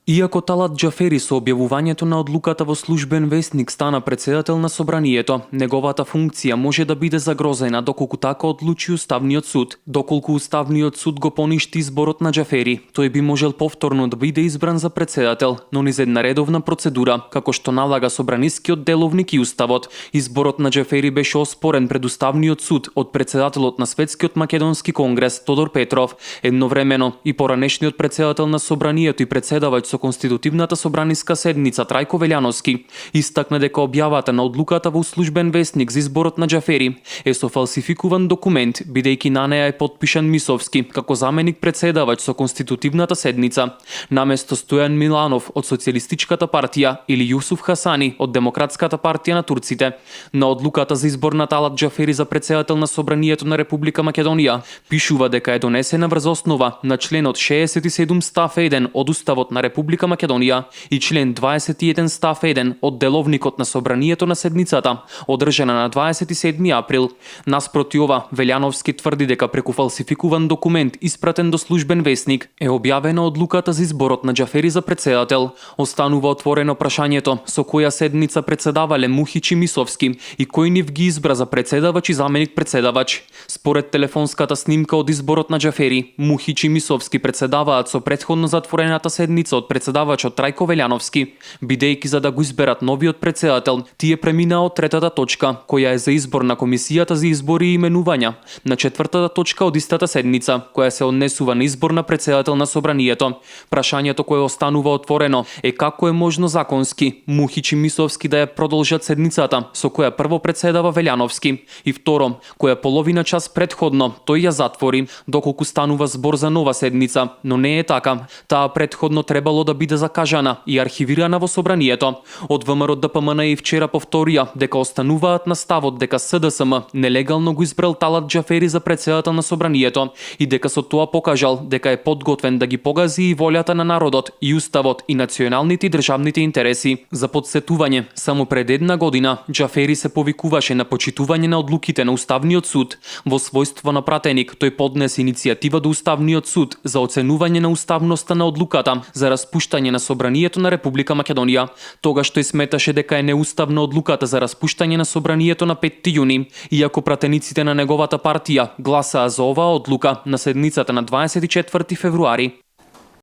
Иако Талат Џафери со објавувањето на одлуката во службен весник стана председател на собранието, неговата функција може да биде загрозена доколку така одлучи Уставниот суд. Доколку Уставниот суд го поништи изборот на Џафери, тој би можел повторно да биде избран за председател, но низ една редовна процедура, како што налага собранискиот деловник и уставот. Изборот на Џафери беше оспорен пред Уставниот суд од председателот на Светскиот македонски конгрес Тодор Петров. Едновремено и поранешниот председател на собранието и председавач со конститутивната собраниска седница Трајко Велјановски истакна дека објавата на одлуката во службен весник за изборот на Џафери е со фалсификуван документ, бидејќи на неа е потпишан Мисовски како заменик председавач со конститутивната седница, наместо Стојан Миланов од Социјалистичката партија или Јусуф Хасани од Демократската партија на турците. На одлуката за избор на Талат Џафери за председател на Собранието на Република Македонија пишува дека е донесена врз основа на членот 67 став 1 од Уставот на Република Македонија и член 21 став 1 од Деловникот на Собранието на седницата, одржана на 27 април. Наспроти ова, Велјановски тврди дека преку фалсификуван документ испратен до службен весник е објавена одлуката за изборот на Џафери за председател. Останува отворено прашањето со која седница председавале Мухичи Мисовски и кој нив ги избра за председавач и заменик председавач. Според телефонската снимка од изборот на Џафери, Мухичи Мисовски председаваат со претходно затворената седница од председавачот Трајко Велјановски. Бидејќи за да го изберат новиот председател, тие преминаа од третата точка, која е за избор на комисијата за избори и именувања, на четвртата точка од истата седница, која се однесува на избор на председател на собранието. Прашањето кое останува отворено е како е можно законски Мухичи Мисовски да ја продолжат седницата со која прво председава Велјановски и второ, која половина час претходно тој ја затвори, доколку станува збор за нова седница, но не е така. Таа претходно требало да биде закажана и архивирана во собранието. Од ВМРО ДПМН и вчера повторија дека остануваат на ставот дека СДСМ нелегално го избрал Талат Џафери за председател на собранието и дека со тоа покажал дека е подготвен да ги погази и волјата на народот и уставот и националните и државните интереси. За подсетување, само пред една година Џафери се повикуваше на почитување на одлуките на Уставниот суд. Во својство на пратеник, тој поднесе иницијатива до Уставниот суд за оценување на уставноста на одлуката за распуштање на Собранието на Република Македонија. Тогаш тој сметаше дека е неуставна одлуката за распуштање на Собранието на 5 јуни, иако пратениците на неговата партија гласаа за оваа одлука на седницата на 24 февруари.